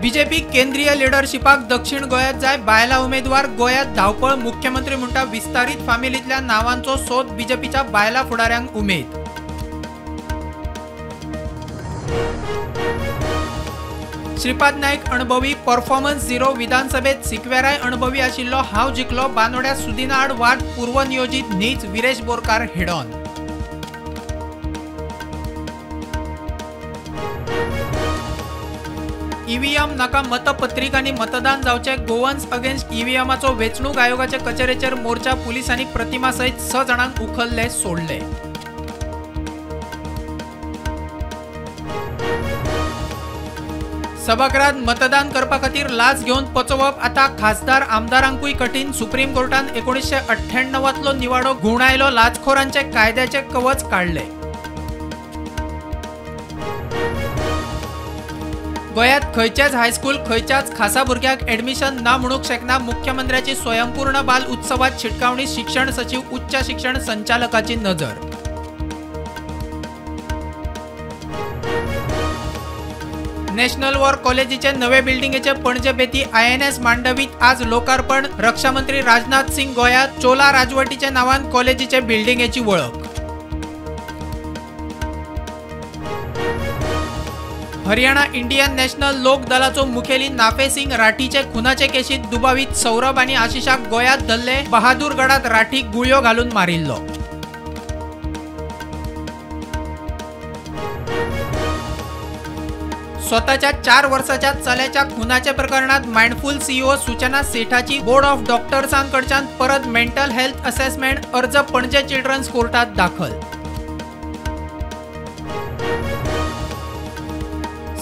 BJP केंद्रीय लिडरशिपाक दक्षिण गोंयांत जाय बायला उमेदवार, गोंयांत धांवपळ, मुख्यमंत्री म्हणटा विस्तारीत फामिलींतल्या नावांचो सोद, बीजेपीच्या बायला फुडाऱ्यांक उमेद। श्रीपाद नायक अणभवी, परफॉर्मन्स झिरो, विधानसभेत सिक्वेराय अणभवी आशिल्लो हांव जिखलो, बानोड्या सुदिना आड वाद पूर्वनियोजीत न्हीच, विरेश बोरकार हेडॉन। ईव्हीएम नाका मतपत्रिकांनी मतदान जावचें, गोवन्स अगेन्स्ट ईव्हीएमाचो वेंचणूक आयोगाचे कचेरेचेर मोर्चा, पुलिसांनी प्रतिमा सयत 6 जाणांक उखल्ले सोडले। सभागृहात मतदान करपा खातीर लाच घेवन पचोवप आतां खासदार आमदारांकूय कठीण, सुप्रीम कोर्टान 1998तलो निवाडो घुंवडायलो, लाचखोरांचे कायद्याचे कवच काडले। गोंयांत खंयचेच हायस्कूल खंयच्याच खासा भुरग्याक एडमिशन ना म्हणूंक शकना, मुख्यमंत्र्याची स्वयंपूर्ण बाल उत्सवात शिटकावणी, शिक्षण सचीव उच्च शिक्षण संचालकाची नजर। नॅशनल वॉर कॉलेजीचे नवे बिल्डिंगेचे पणजे बेती INS मांडवीत आज लोकार्पण, रक्षामंत्री राजनाथ सिंग गोंयांत, चोला राजवटीच्या नावान कॉलेजीचे बिल्डिंगेची वळख। हरियाणा इंडियन नॅशनल लोक दलाचो मुखेली नाफे सिंग राठीचे खुनाचे केशीत दुबावीत सौरभ आनी आशिषाक गोंयांत धरले, बहादूरगडात राठीक गुळयो घालून मारिल्लो। स्वताच्या 4 वर्साच्या चल्याच्या खुनाच्या प्रकरणात माइंडफुल सीईओ सूचना सेठाची बोर्ड ऑफ डॉक्टर्सांकडच्यान परत मेंटल हेल्थ असेसमेंट अर्ज पणजे चिल्ड्रन्स कोर्टात दाखल।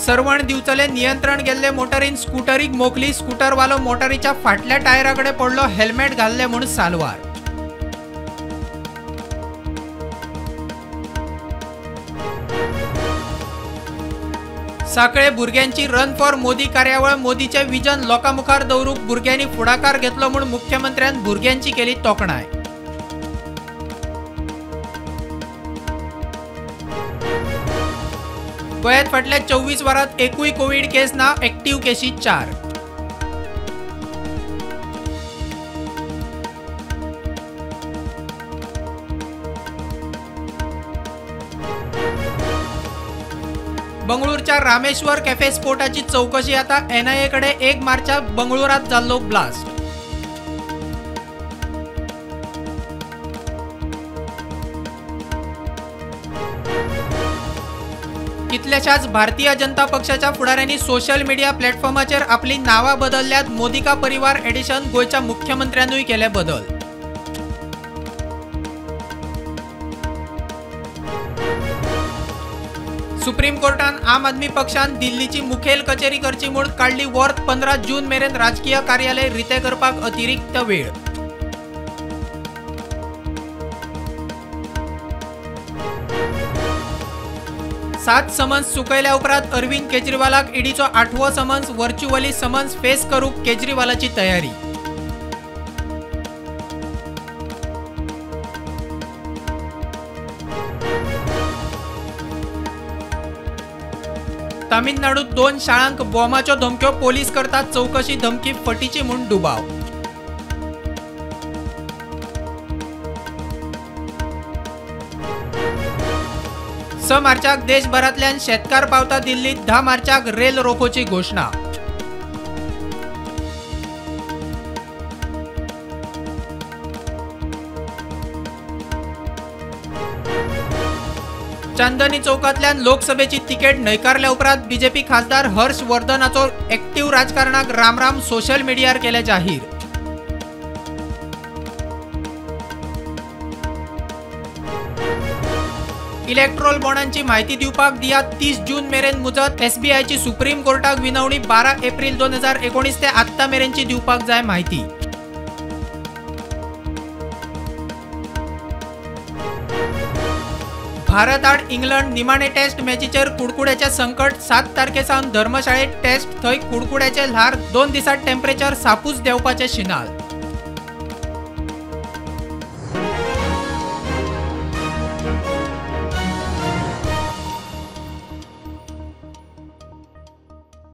सर्वण दिवचले नियंत्रण गेल्ले मोटरीन स्कूटरीक मोखली, स्कूटरवालो मोटरीच्या फाटल्या टायराकडे पडलो, हेल्मेट घाल्ले म्हूण सालवार। साखळे भुरग्यांची रन फॉर मोदी कार्यावळ, मोदीचे विजन लोकां मुखार दवरूंक भुरग्यांनी फुडाकार घेतलो म्हूण मुख्यमंत्र्यान भुरग्यांची केली तोखणाय। गोंयांत फाटल्या 24 वरांत एकूय कोवीड केस ना, एक्टिव्ह केशी 4। बंगळूरच्या रामेश्वर कॅफे स्फोटाची चौकशी आता एनआयए कडे, 1 मार्चाक बंगळुरात जाल्लो ब्लास्ट। कितल्याशाच भारतीय जनता पक्षाच्या फुडाऱ्यांनी सोशल मिडिया प्लॅटफॉर्माचेर आपली नावां बदलल्यात, मोदी का परिवार एडिशन, गोंयच्या मुख्यमंत्र्यानूय केले बदल। सुप्रीम कोर्टान आम आदमी पक्षान दिल्लीची मुखेल कचेरी करची म्हूण काडली वर्त, 15 जून मेरेन राजकीय कार्यालय रिते करपाक अतिरिक्त वेळ। सात समन्स चुकयल्या उपरांत अरविंद केजरीवालाक ईडीचो 8वो समन्स, व्हर्च्युअली समन्स फेस करूंक केजरीवालाची तयारी। तामिळनाडूत 2 शाळांक बॉम्बाच्यो धमक्यो, पोलीस करतात चौकशी, धमकी फटीची म्हूण दुबाव। स मार्चाक देशभरांतल्यान शेतकार पावता दिल्लीत, 10 मार्चाक रेल रोखोची घोशणा। चांदनी चौकांतल्यान लोकसभेची तिकेट न्हयकारल्या उपरांत बीजेपी खासदार हर्ष वर्धनाचो एक्टिव्ह राजकारणाक रामराम, सोशल मिडियार केले जाहीर। इलेक्ट्रोल बॉण्डांची माहिती दिवपाक दिया 30 जून मेरेन मुजत, एसबीआयची सुप्रीम कोर्टाक विनवणी, 12 एप्रिल 2019 ते आत्ता मेरेनची दिवपाक जाय माहिती। भारत आड इंग्लंड निमाणे टेस्ट मॅचीचेर कुडकुड्याचें संकट, 7 तारखे सावन धर्मशाळेत टेस्ट, थंय कुडकुड्याचें ल्हार, 2 दिसांत टेम्परेचर सापूच देंवपाचें शिनाल।